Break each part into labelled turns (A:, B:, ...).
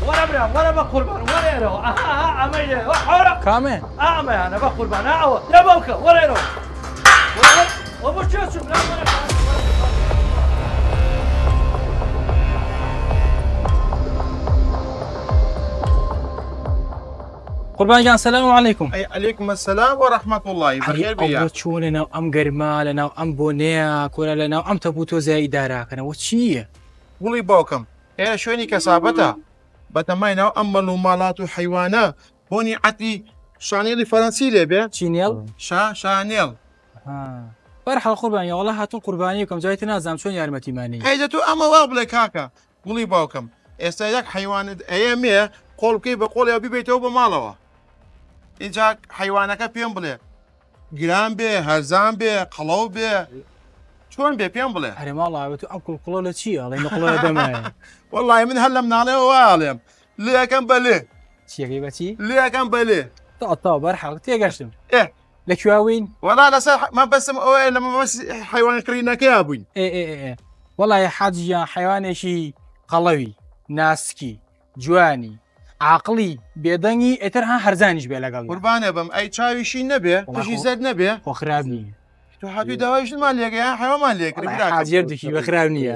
A: وەرە برام وەرە بە قوربان وەرە ئێرەوە ئەها ئەها ئەمەی لێ حۆرە
B: کامێ
A: ئا ئەمەیانە بە قوربان ئا ئەوە لە باوکە وەرە ئێرەوە وەرە وەرە وە بۆ کوێ چوو برام وەرە
B: قوربان گیان سەلام عەلەیکوم.
C: ئەی عەلەیکم السلام و ڕەحمەت اللە بەخێر بێی.
B: ئەوە چۆن لەناو ئەم گەرما لەناو ئەم بۆنەیە کۆرە لەناو ئەم تەپ و تۆزەیە ئیدارە ئەکەنەوە چییە؟
C: گوڵی باوکم ئێرە شوێنی کەسابەتە بەتەمای ناو ئەم مەل و ماڵات و حەیوانە بۆنی عەتری شانێڵی فەرەنسی لێ بێ.
B: چینێڵ؟
C: شا شانێڵ.
B: بەرحاڵ قوربان گیان وەڵا هاتوون قوربانی بکەم جا ئیتر نازانم چۆن یارمەتیمانی.
C: ئەی دە تۆ ئەمە وا بڵێ کاکە گوڵی باوکم ئێستا یەک حەیوانت ئەیەمێ قۆڵ بکەی بە قۆڵیا بیبەیتەوە بە ماڵەوە ئینجا حەیوانەکە پێم بڵێ گران بێ هەرزان بێ قەڵەو بێ چۆن بێ پێم بڵێ.
B: ئەرێ ماڵە تۆ ئەم کوڵکوڵە لە چییە ئەڵێ نقڵە لە دەمایە.
C: وەڵی من هەر لە مناڵەوە وا ئەڵێم لێ ئەکەم بە لێ.
B: چیەکەی بە چی؟
C: لێ ئەکەم بە لێ.
B: تا تا بەرحاڵ تێگەشتم.
C: ئێ
B: لە کوێ بووین؟
C: وەڵا لەسەر مەبەستم ئەوەیە لە مەبەست حەیوان کڕینەکەیا بووین.
B: ئێ ئێ ئێ وەڵی حاجی گیان حەیوانێکی قەڵەوی ناسکی جوانی عاقڵی بێدەنگی ئیتر ها هەرزانیش بێ لەگەڵ.
C: قوربانێ بم ئەی چاویشی نەبێ قژی زەرد نەبێ؟
B: خۆ خراپ نییە.
C: تۆ هاتووی داوای ژنمان لێکەی یان حەیوانمان لێکردی براکەم؟
B: حاجی هەردووکی بە خراپ نییە.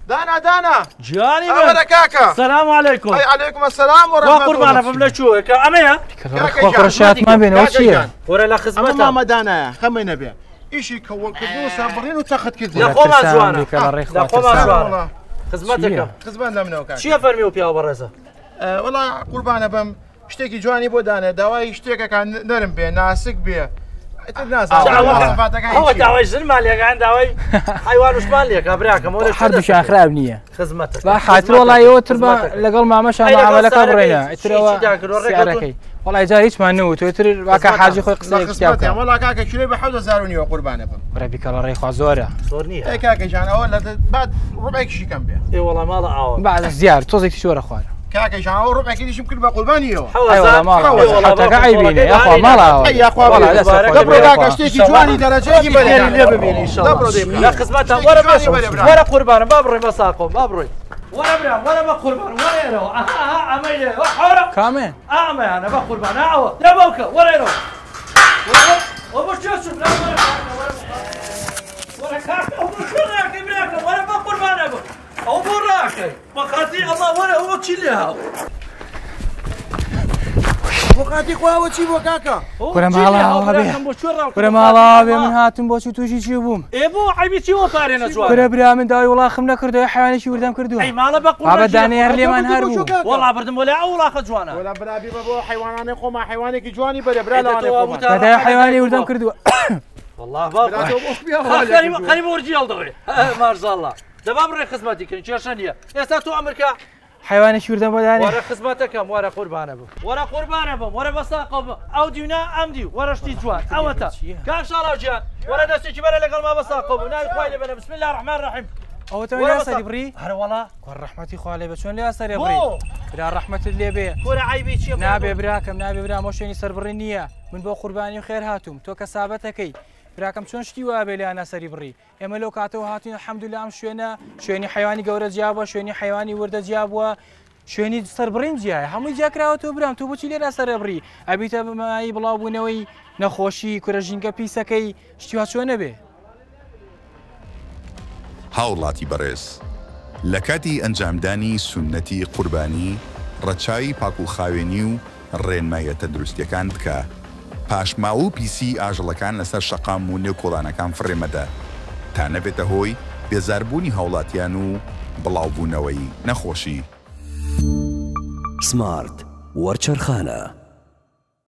C: دانا دانا
A: گیانی من
C: ئەوەرە کاکە.
A: سلام علیکم.
C: ئەی علیکم السلام و
A: وا
C: رحمة
A: قوربانە
C: الله.
A: بم لە کوێ کە ئەمەیە؟
C: کاکە
B: خوا
C: گیان
B: شاتمان بێنەوە
C: کاکە
B: چییە؟
C: گیان
A: وەرە لە
C: ئەمە
A: خزمەتە.
C: مامە دانایە خەمەی نەبێ ئیشی کەوڵکردن و سەربڕین و تەختکردن.
A: لە خۆمان جوانە
B: بیکە لە ڕێی
A: لە
B: خوا
A: خۆمان
B: ترسام.
A: جوانە
C: وەڵا
A: خزمەتەکەم.
C: خزمەت لە منەوە کاکە.
A: چییە فەرمی و پیاوە بەڕێزە؟
C: وەڵا قوربانە بم شتێکی جوانی بۆ دانێ داوای شتێکەکان نەرم بێ ناسک بێ ئیتر نازانم سفاتەکانی
A: ئەوە
C: چییە.
A: داوای ژنمان لێکان داوای حیوانشمان لێکا براکەم وەرە
B: هەردووکیان خراپ نییە.
A: خزمەتەکە
B: با خاتر وەڵا ئێوە تر با لەگەڵ مامەشان
A: ئەی لەگەڵ
B: معامەلەکە
A: سارەکەی
B: بڕێنە
A: چی-
B: ئیترەوە
A: چی داکردووە؟ ڕێکەوتوون؟
B: سیارەکەی وەڵا جار هیچمان نەوت ئیتر باکە
A: خزمەتە.
B: حاجی خۆی
C: لە
B: قسەیەکی تیا
C: خزمەتیان
B: بکا.
C: وەڵا کاکە کیلۆی بە 7000 و نیوە قوربانە بم.
B: وەرە بیکە لە ڕێی خوا زۆرە.
A: زۆر نییە.
C: ئەی کاکە گیان ئەوە لە بعد ڕوبعێکیشی کەم بێ.
A: ئێ وەڵا ماڵە ئاوە.
B: بعد زیار تۆزێکی شۆرە خوارە.
C: کاکە گیان ئەوە ڕوبعێکی دیشم کرد بە قوربانیەوە.
B: ئەی وەڵا ماڵە
C: ئەوە
B: حەوتەکە عەیبینە یاخوا ماڵە ئاوە.
C: ئەی یاخوا
B: وەڵا
C: بێ.
B: دەستە خۆش
C: دەبڕۆ
B: بێ
C: کاکە
B: یاخوا.
C: شتێکی جوانی دەرەجەیەکی بەرێ
A: لێ ببینی ئینشەڵڵا.
C: دەبڕۆ دەی
A: لە خزمەتە وەرە
C: شتێکی جوانی بەرێ برا.
A: وەرە قوربانم با بڕۆی مەساقۆم با بڕۆی. وەرە برام وەرە بە قوربان وەرە ئێرەوە ئەها ئەها ئەمەی لێ حۆرە
B: کامێ؟
A: ئا ئەمەیانە بە قوربان ئا ئەوە لە باوکە وەرە ئێرەوە وەرە وەرە وە بۆ کوێ چوو برام وەرە کاکە وەرە وەرە کاکە ئەو بۆ کوێ ڕاکەی براکەم وەرە بە قوربانە بم ئەو بۆ ڕاکەی بە خاتری ئەڵڵا وەرە ئەوە چی لێ هاو
C: بۆ خاتی خواوە چی بۆ کاکە؟
B: کورە ماڵە ئاوا بێ. کورە ماڵە ئاوا بێ من هاتم بۆچی تووشی چی بووم؟
A: ئێ بۆ عەیبی چی وە پارێنە جوانە؟
B: کورە برا من داوای وڵاخم نەکردەوە حیوانێکی وردەم کردووە.
A: ئەی ماڵە بە قوڕ
B: بابە
A: نەگیرە.
B: دانەی هەر لێمان هەر بوو.
A: وەڵا بردم وەلا ئەو وڵاخە جوانە.
C: وەلا برا بیبە بۆ حیوانانەی خۆمان حیوانێکی جوانی بەرێ برا
A: ئەی دە
C: لەوانەی
A: تۆ
C: خۆمان.
A: وابوو تا
B: دادای حیوانی وردەم کردووە.
A: والله بابا
C: برا تۆ بۆ پیاوە لێ کردووە.
A: خەریب ورجی هەڵدڕێ مارزاڵا دەبا بڕێ خزمەتی کردن کێشە نییە ئێستا تۆ ئەمرکە
B: حیوانێکی وردەم بۆ دانێ.
A: وەرە خزمەتەکەم وەرە قوربانە بم وەرە قوربانە بم وەرە بەساقە بم ئەو دیونا ئەم دیو وەرە شتی جوان ئەوەتە کاک شاڵاو گیان وەرە دەستێکی بەرە لەگەڵ ما بەساقە بم ناوی خوای لێ بەرە بسم الله الرحمن الرحیم
B: ئەوە تۆ
A: وەرە
B: لێ
A: بەساق.
B: سەری بڕی؟
A: هەرە وەڵا.
B: کوڕ ڕەحمەتی خوا لێ بێ چۆن لێ سەری بڕی؟
A: بۆ؟
B: برا ڕەحمەتت لێ بێ.
A: کورە عەیبی چییە؟
B: نابێ براکەم نابێ برام ئەو شوێنی سەربڕی نییە من بۆ قوربانی و خێر هاتووم تۆ کە سابەتەکەی براکەم چۆن شتی وا بێ لێیانە سەری بڕی ئێمە لەو کاتەوە هاتوین الحەمدلله ئەم شوێنە شوێنی حیوانی گەورە جیا بووە شوێنی حیوانی وردە جیا بووە شوێنی سەربڕین جیایە هەمووی جیا کراوە تۆ برام تۆ بۆچی لێرە سەرە بڕی ئەبیتە بەمایی بڵاوبوونەوەی نەخۆشی کورە ژینگە پیسەکەی شتی وا چۆن نەبێ؟
D: هاوڵاتی بەڕێز، لە کاتی ئەنجامدانی سوننەتی قوربانی ڕەچاوی پاکوخاوێنی و ڕێنماییە تەندروستییەکان بکە، پاشماوە و پیسیی ئاژەڵەکان لەسەر شەقام و نێو کۆڵانەکان فڕێ مەدە تا نەبێتە هۆی بێزاربوونی هاوڵاتیان و بڵاوبوونەوەی نەخۆشی.
E: سمارت وەرچەرخانە.